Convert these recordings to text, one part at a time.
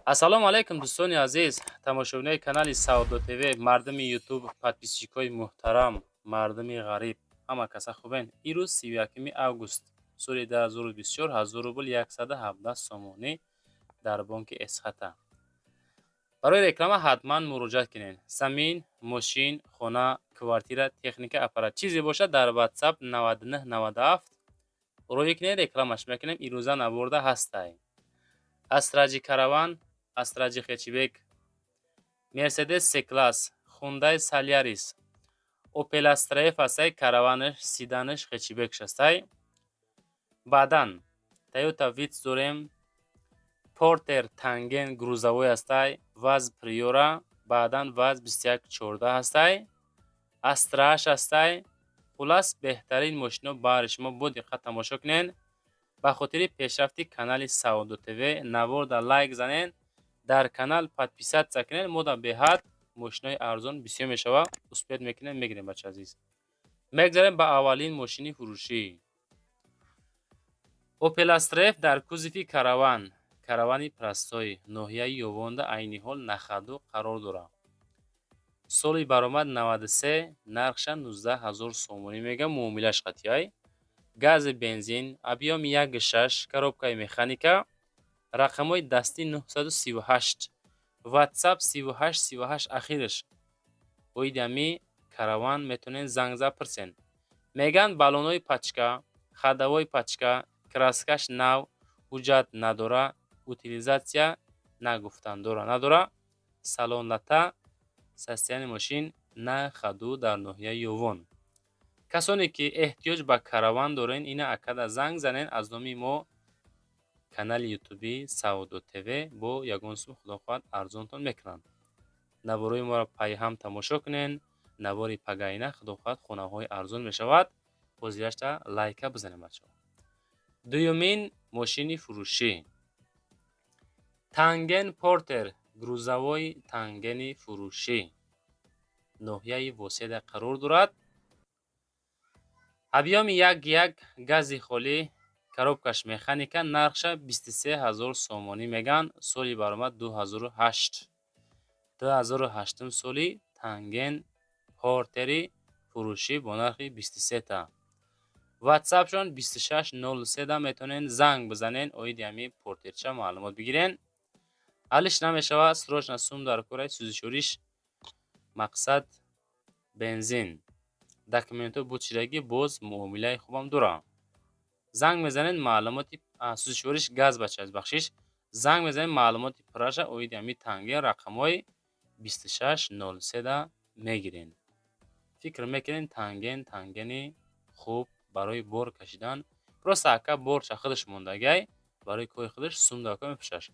Ассалому алайкум, дӯстони азиз, тамошобинои канали Савдо ТВ, мардуми Ютуб, подписчикои муҳтарам, мардуми ғариб, ҳама каса хубен? Ирӯз 31 август соли 2024, 1000 рубл 117 сомонӣ дар бонки Эсхата. Барои реклама ҳатман муроҷиат кунед. Замин, мошин, хона, квартира, техника, аппарат, чизе бошад, дар WhatsApp 9997 роҳӣ кунед, рекламаш мекунем. Ирӯза наворда ҳастай. Астра Ҳашт Караван, Астра Ҳашт хэтчбек, Мерседес С класс, Хундай Солярис, Опел Астра Ф ҳастай, караванаш, седанаш, хэтчбекш ҳастай. Баъдан Тойота Витс дорем, Портер Танген грузовой ҳастай, ВАЗ Приора, баъдан ВАЗ 2114 ҳастай, Астра Ҳашт ҳастай. Хуллас, беҳтарин мошино баҳри шумо. Бо диққат тамошо кунед. Ба хотири пешрафти канали Савдо ТВ наворда лайк занед, дар канал подписаться кунед. Мода беҳад мошинои арзон бисёр мешава, успеть мекунем, мегирем. Бача азиз, мегзарем ба аввалин мошини фурӯшӣ. Опел Астра Ф дар кузови караван, каравани простой, ноҳияи Ёвонда айни ҳол на ходу қарор дорад. Соли баромад 93, нархша 19 ҳазор сомонӣ мегӯям, муомилаш қатъиай. Гази, бензин, объёми 1,6, коробкаи механика, рақамҳои дастӣ 938, WhatsApp 38 38 ахираш. Оиди ҳами караван метавонед занг зад, пурсен. Мегӯянд, баллонҳои пачка, ходовой пачка, краскаш нав, ҳуҷҷат надора, утилизация нагуфтан дора надора, салон лата, состояние мошин на ходу дар ноҳияи Ёвон. Касоне ки эҳтиёҷ ба караван дорен, ина акада занг занен. Аз номи мо, канали ютуби Савдо ТВ, бо ягон сум, худо хоҳад, арзонтон мекунанд. Наворои моро пайҳам тамошо кунен. Навори пагаина, худо хоҳад, хонаҳои арзон мешавад. Ҳозирашта лайка бизанем, бачаҳо. Дуюмин мошини фурӯшӣ: Танген Портер грузовой, Тангени фурӯшӣ, ноҳияи Воседа қарор дорад. Объёми 1,1, гази холӣ, коробкаш механика, нархша 23 000 сомонӣ мегӯянд. Соли баромад 2008, 2008-ум соли Танген Портери фурӯшӣ бо нархи 23 та. Ватсапшон 2603-да метавонед занг бизанед, оиди ҳамин портерча маълумот бигирен. Алиш намешавад, срочно сум дар кораи, сӯзишвориш мақсад бензин, документҳо буд шидагӣ, боз муомилаи хубам дорад. Занг мезанед, маълумоти сӯзишвориш газ, бача, бахшиш, занг мезанед, маълумоти пурраша оиди ҳамин Танген рақамҳои 2603-да мегирен. Фикр мекунед, Танген, Тангени хуб барои бор кашидан. Просто ака борча худаш мондагай, барои кори худаш сум дар кор мепӯшаш.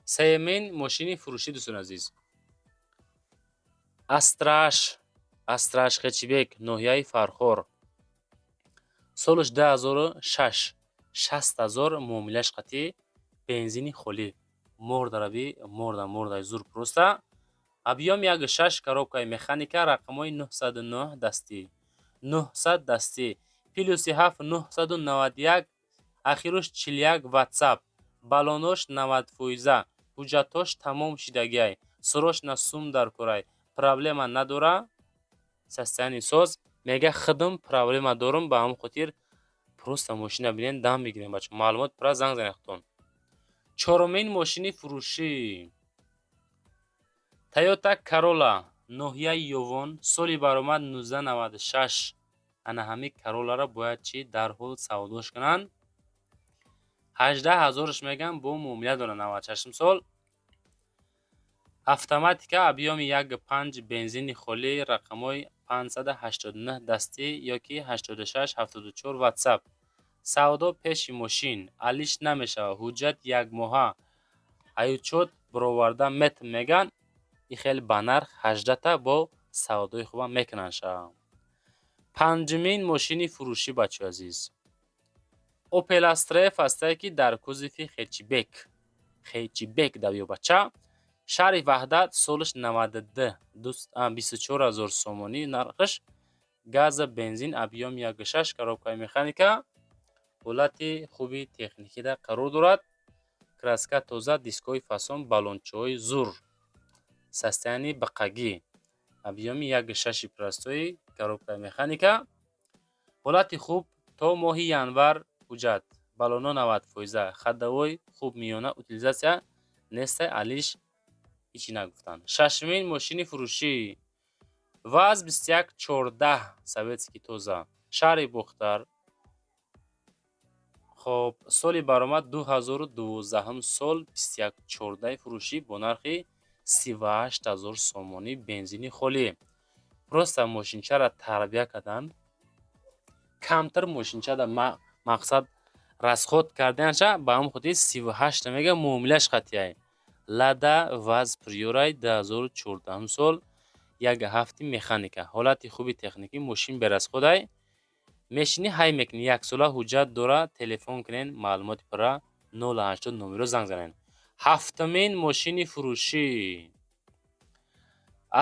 Сеюмин мошини фурӯшӣ, дӯстони азиз: Астра Ҳашт, Астра Ҳашт хэтчбек, ноҳияи Фархор, солаш 2006, 60 000 муомилаш қатъӣ, бензини холӣ, мордараби морда мордаи зур просто. Объём 1,6, коробкаи механика, рақамҳои 909 дастӣ, 900 дастӣ, плюси 7 991, ахируш 41, WhatsApp. Баллонош 90 фоиза, ҳуҷҷатҳош тамом шидагиай, срочно сум дар корай, проблема надора, состояние соз. Мега, худам проблема дорам, ба ҳамон хотир просто мошина бинен, дам бигирем. Бача, маълумот пурра занг занед худтон. Чорумин мошини фурӯшӣ: Тойота Карола, ноҳияи Ёвон, соли баромад 1996. Ана ҳамин Кароларо бояд чӣ дарҳол савдош кунанд. 18 ҳазорш мегӯянд, бо муомила дорад. 96-ум сол, автоматика, объёми 1,5, бензини холӣ, рақамҳои 589 дастӣ ёки 86 74, WhatsApp. Савдо пеши мошин, алиш намешавад, ҳуҷҷат якмоҳа, ҳаючот бароварда метм мегӯянд. И хеле ба нарх 18-та бо савдои хубам мекунанд ша. Панҷумин мошини фурӯшӣ, бачаҳои азиз, Опел Астра Ф ҳастае, ки дар кузови хэтчбек, хэтчбек давё, бача, шаҳри Ваҳдат, солаш 92, 24 000 сомонӣ нархаш, газа, бензин, объём 1,6, коробкаи механика, ҳолати хуби техникида қарор дорад. Краска тоза, дискҳои фасон, баллончаҳои зур. Состояние бақагӣ. Объёми 1,6 простой, коробкаи механика. Ҳолати хуб то моҳи январ ҳуҷҷат. Баллоно 90%. Ходовой хуб миёна, утилизация нестай, алиш ҳичи нагуфтанд. Шашумин мошини фурӯшӣ. ВАЗ 2114 советский тоза. Шаҳри Бохтар. Хоб, соли баромад 2012 сол 2114 фурӯшӣ бо нархи 38 000 сомонӣ бензини холӣ. Просто мошинчаро тарбия кардан, камтар мошинчада мақсад расход карданша, ба ҳамн хотир 38 мега муомилаш қатъияй. Лада ВАЗ Приорай 2014 сол 1,7 механика. Ҳолати хуби техникӣ, мошин берасходай. Мешинӣ ҳай мекунӣ, яксола ҳуҷҷат дора, телефон кунен, маълумоти пурра 080 номеро занг занен. Ҳафтумин мошини фурӯшӣ.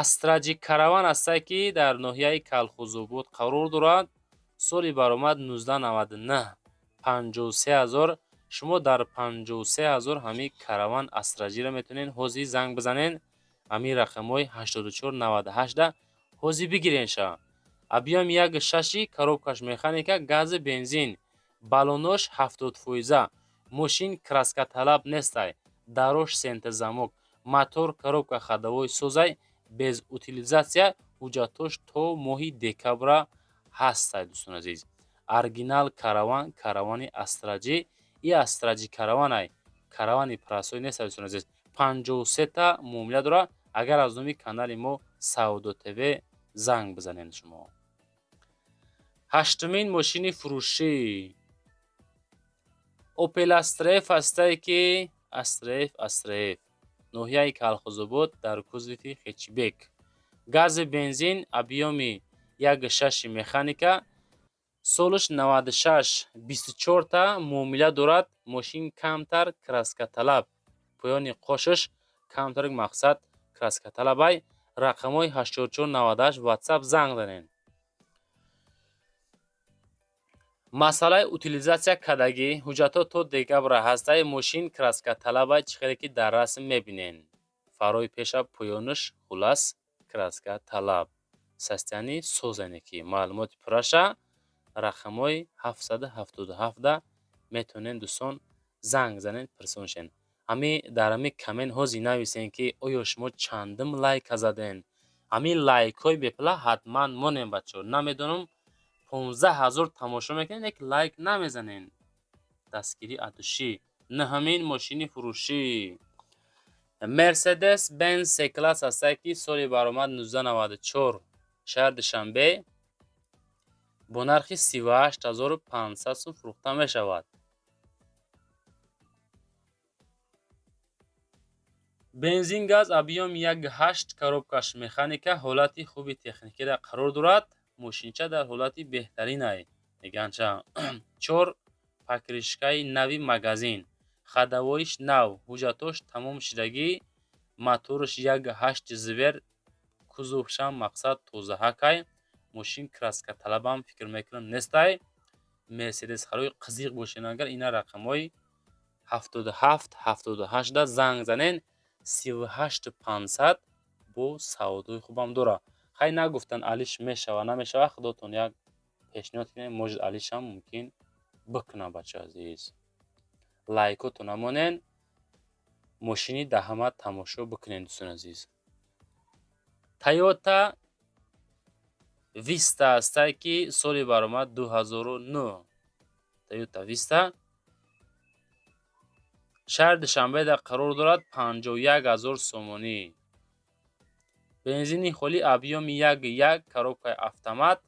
Астра Ҷи Караван ҳастае, ки дар ноҳияи Калхузобод қарор дорад. Соли баромад 1999, 53 000. Шумо дар 53 000 ҳамин Караван Астра Ҷиро метавонед ҳозир занг бизанен. Ҳамин рақамҳои 84 98 ҳозир бигирен ша. Объём 1,6, коробкаш механика, гази бензин. Баллонош 70%. Мошин краскаталаб нестай. Дарош центрзамок. Мотор, коробка, ходовой созай, без утилизация, ҳуҷҷатош то моҳи декабра ҳастай, дӯстони азиз. Оригинал Караван, Каравани Астра Ҷи, и Астра Ҷи Караванай. Каравани простой нест, дӯстони азиз. 53 та муомила дорад. Агар аз номи канали мо Савдо ТВ занг бизанед шумо. Ҳаштумин мошини фурӯшӣ. Opel Astra F ҳастае, ки Astra F, Astra F. Ноҳияи Калхозобод дар кузови хэтчбек. Гази бензин, объёми 1,6 механика, солаш 96, 24 та муомила дорад. Мошин камтар краскаталаб. Поёни қошаш камтар мақсад краскаталабай. Рақамҳои 84 98 WhatsApp занг занед. Масъалаи утилизация кардагӣ, ҳуҷҷатҳо то декабра ҳастаи, мошин краскаталабай, чӣ хеле ки дар расм мебинен. Фарои пеша поёнаш хулас краскаталаб. Состояние созане ки маълумоти пурраша рақамҳои 777 метавонед, дӯстон, занг занед, пурсон шен. Ҳами дар ҳами коммент ҳозир нависен, ки оё шумо чандум лайка заден. Ҳамин лайкҳои бепула ҳатман монем, бачаҳо. Намедонам, 15 000 тамошо мекунед, лекин лайк намезанен. Дастгирӣ адушӣ. Нӯҳумин мошини фурӯшӣ. Мерседес Бенз С класс ҳастае, ки соли баромад 1994, шаҳри Душанбе бо нархи 38 500 сум фурӯхта мешавад. Бензин газ, объём 1,8, коробкаш механика, ҳолати хуби техникида қарор дорад. Мошинча дар ҳолати беҳтаринай. Меганча чор покрышкаи нави магазин, ходовоиш нав, ҳуҷҷатош тамом шудагӣ, мотораш 1,8 звер, кузовшам мақсад тозаҳакай. Мошин краскаталабам фикр мекунам нестай. Мерседес харои қизиқ бошед агар ина рақамҳои 77 78 занг занен, 38 500 бо савдои хубам дорад. Хай, нагуфтан алиш мешава, намешава, худотон як пешниҳод кунед, может, алишам мумкин бикунам, бача азиз. Лайкотон намонен, мошини даҳама тамошо бикунед, дӯстони азиз. Тойота Виста ҳастае, ки соли баромад 2009. Тойота Виста шаҳри Душанбеда қарор дорад, 51 000 сомонӣ. Бензини холӣ, объёми 1,1, коробкаи автомат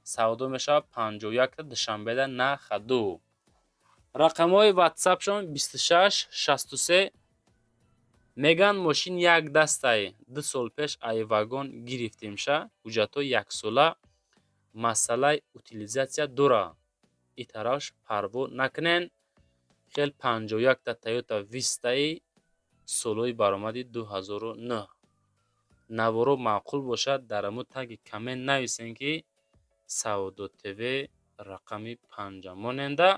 савдо мешавад 51 Душанбеда на ходу. Рақамҳои ватсапшон 26 63. Меган мошин як дастай, 2 сол пеш ай вагон гирифтемша, ҳуҷҷатҳо яксола, масъалаи утилизация дора. И тарафш парво накунен. Хел 51та Тойота Вистаи солҳои баромади 2009. Наворо маъқул бошад, дар ҳамун таги коммент нависен, ки Савдо ТВ рақами панҷа моненда,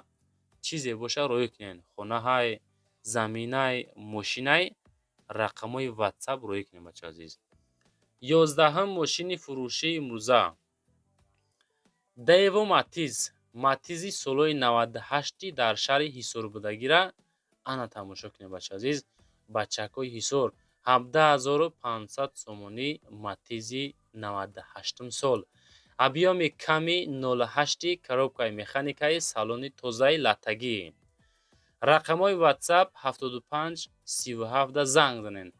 чизе бошад роӣ кунед. Хонаҳай Заминай, мошинай, рақамҳои Ватсап рӯӣ кунем, бача азиз. 11-ҳам мошини фурӯшии имрӯза Дэво Матиз, Матизи солҳои 98-и дар шаҳри Ҳисор будагира ана тамошо кунем, бача азиз. Бачакҳои Ҳисор, 17 500 сомонӣ, Матизи 98-ум сол, объёми ками 08, коробкаи механикаи, салони тозаи латтагӣ. Рақамҳои Ватсап 75 37 занг занед.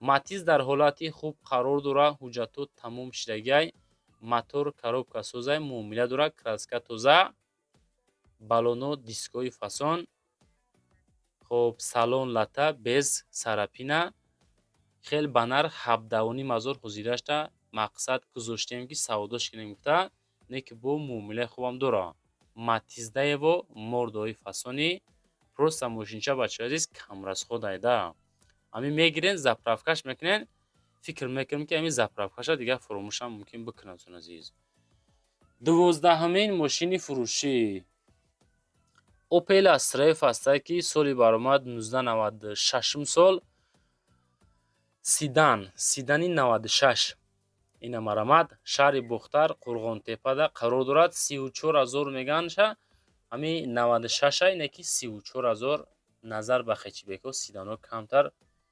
Матиз дар ҳолати хуб қарор дорад, ҳуҷҷатҳо тамом шидагиай, мотор, коробка созай, муомила дорад, краска тоза, баллоно, дискҳои фасон. Хоб, салон лата, без царапина. Хел ба нарх 17 500 ҳозирашта мақсад гузоштем, ки савдош кунем гуфта, не ки бо муомилаи хубам дорад. Матиз Дэво, мордаҳои фасони, просто мошинча, бачаҳои азиз, камрасход айда. Ҳамин мегирен, заправкаш мекунен, фикр мекунем, ки ҳамин заправкаша дигар фуромӯшам мумкин бикунад, азиз. 12-ҳамин мошини фурӯшӣ Опел Астра Ф ҳастае, ки соли баромад 1996 сол, седан, седани 96. Ина марамад, шаҳри Бохтар, Қурғонтеппада қарор дорад. 34 000 меганша. Ҳами 96-а, ине ки 34 000. Назар ба хэтчбекҳо, седанҳо камтар,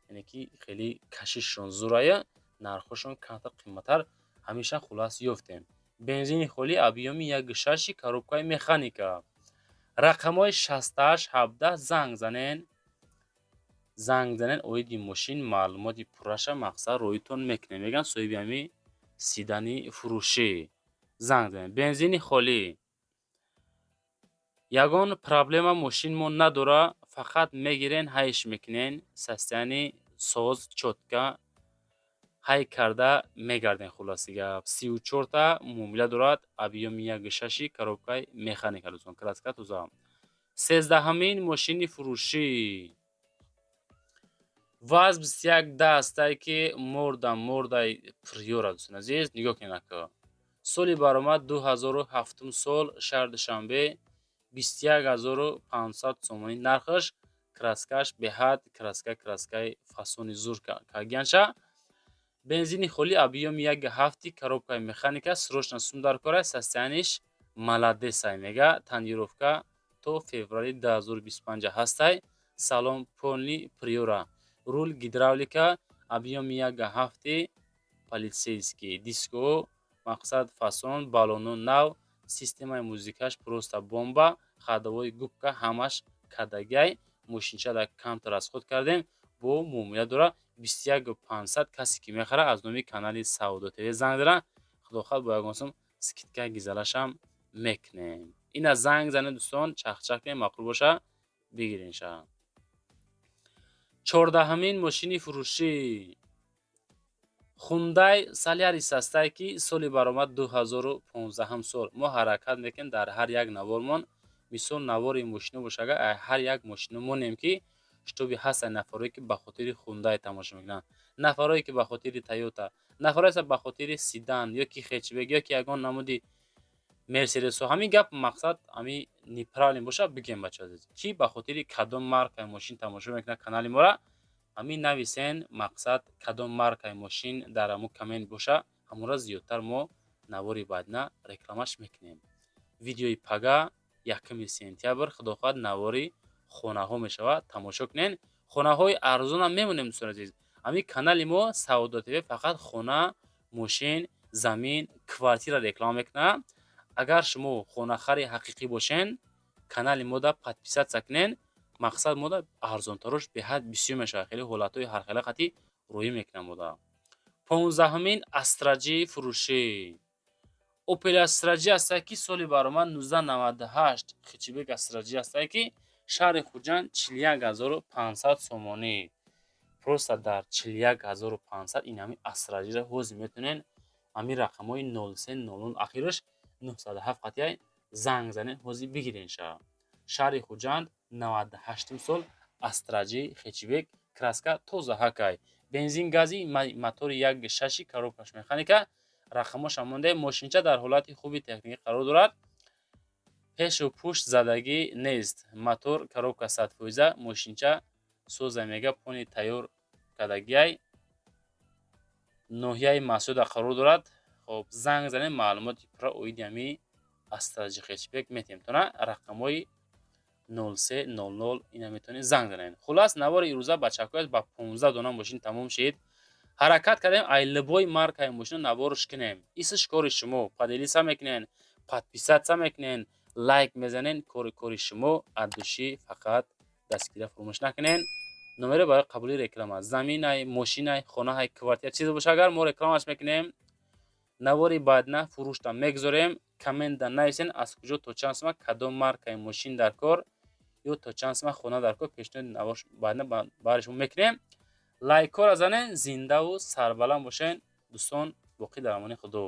яъне ки хеле кашишшон зурая, нархҳошон камтар қиматтар. Ҳамеша хулас ёфтем. Бензини холӣ, объёми 1,6, коробкаи механика. Рақамҳои 68 17 занг занен, занг занен. Оиди мошин маълумоти пурраша мақсад роитон мекунем, мегӯянд соҳиби ҳами седани фурӯшӣ. Занг занед. Бензини холӣ, ягон проблема мошин мо надора, фақат мегирен, ҳайш мекунен, состояние соз, чётко ҳай карда мегарден. Хулоси гап, 34-та муомила дорад, объёми 1,6, коробкаи механика, дӯстон, краска тоза. 13-ҳамин мошини фурӯшӣ ВАЗ 2110 ҳастае, ки морда мордаи Приора. Дӯстони азиз, нигоҳ кунед ака, соли баромад 2007 сол, шаҳри Душанбе, 21 500 сомонӣ нархаш. Краскаш беҳад краска, краскаи фасони зур кагиянша. Бензини холӣ, объёми 1,7, коробкаи механика. Срочно сум дар кора, состояниеш молодец ай, мега. Тонировка то феврали 2025 ҳастай. Салон полный Приора, руль гидравлика, объёми 1,7, полицейский диско, мақсад фасон, баллоно нав, системаи музикаш просто бомба, ходовой губка ҳамаш кадагай. Мошинча дар камтар расход кардем, бо муомила дорад. 21 500. Касе ки мехарад, аз номи канали Савдо ТВ занг зара. Худохоҳад, бо ягон сум скидка гизалашам мекунем. Ина занг занед, дӯстон, чахчах кунем, маъқул боша, бигиренша. 14-ҳамин мошини фурӯшӣ Хундай Солярис ҳастае, ки соли баромад 2015 сол. Мо ҳаракат мекунем дар ҳар як навормон, мисол, навори мошино боша, агар ҳар як мошино монем, ки чтобы ҳастанд нафарое, ки ба хотири Хундай тамошо мекунанд, нафарое, ки ба хотири Тойота, нафарое ҳастанд ба хотири седан ё ки хэтчбек, ё ки ягон намуди Мерседесҳо. Ҳамин гап мақсад ҳамин неправильно боша, бигем, бачаҳо азиз, ки ба хотири кадом маркаи мошин тамошо мекунад канали мора, ҳамин нависен. Мақсад, кадом маркаи мошин дар ҳамун коммент боша, ҳамонро зиёдтар мо навори баъдина рекламаш мекунем. Видеои пага, 1 сентябр, худо хоҳад, навори хонаҳо мешавад, тамошо кунен. Хонаҳои арзонам мемонем, дӯстони азиз. Ҳамин канали мо Савдо ТВ фақат хона, мошин, замин, квартира реклама мекунад. Агар шумо хонахари ҳақиқӣ бошен, канали мода подписаться кунен. Мақсад, мода арзонтарош беҳад бисёр мешавад, хеле ҳолатҳои ҳархела қатӣ рӯӣ мекунам мода. 15-ҳамин Астра Ҷи фурӯшӣ Опел Астра Ҷи ҳастае, ки соли баромад 1998, хэтчбек Астра Ҷи ҳастае, ки шаҳри Хуҷанд, 41 500 сомонӣ. Просто дар 41 500 ин ҳамин Астра Ҷиро ҳозир метавонен. Ҳамин рақамҳои 03 00, ахираш 907 қатъияй занг занед, ҳозир бигиренша. Шаҳри Хуҷанд, 98-ум сол, Астра Ҷи хэтчбек, краска тоза ҳакай, бензин гази, мотори 1,6, коробкаш механика. Рақамҳошам монда. Мошинча дар ҳолати хуби техникӣ қарор дорад, пешу пушт задагӣ нест, мотор, коробка 100%. Мошинча Соза мега, пони тайёр кардагиай, ноҳияи Масъуда қарор дорад. Хоб, занг занем, маълумоти пурра оиди ҳами Астра хэтчбек метиҳем. Тона рақамҳои 0300 ина метавонед занг занед. Хуллас, навори ирӯза, бачакҳояст, ба 15 дона мошин тамом шид. Ҳаракат кардем, ай любой маркаи мошина наворш кунем. Исш кори шумо, поделиться мекунен, подписаться мекунен, лайк мезанен, кори шумо от души. Фақат дастгирия фуромӯш накунен. Номеро барои қабули реклама, заминай, мошинай, хонаҳай, квартира, чизе боша агар, мо рекламаш мекунем. Навори баъдна фурӯшта мегузорем. Коммента нависен, аз куҷо, то чанд сума, кадом маркаи мошин дар кор ё то чанд сума хона дар кор, пешниҳоди навор баъдна барои шумо мекунем. Лайкҳоро занен. Зиндаву сарбаланд бошен, дӯстон. Боқӣ дар амони Худо.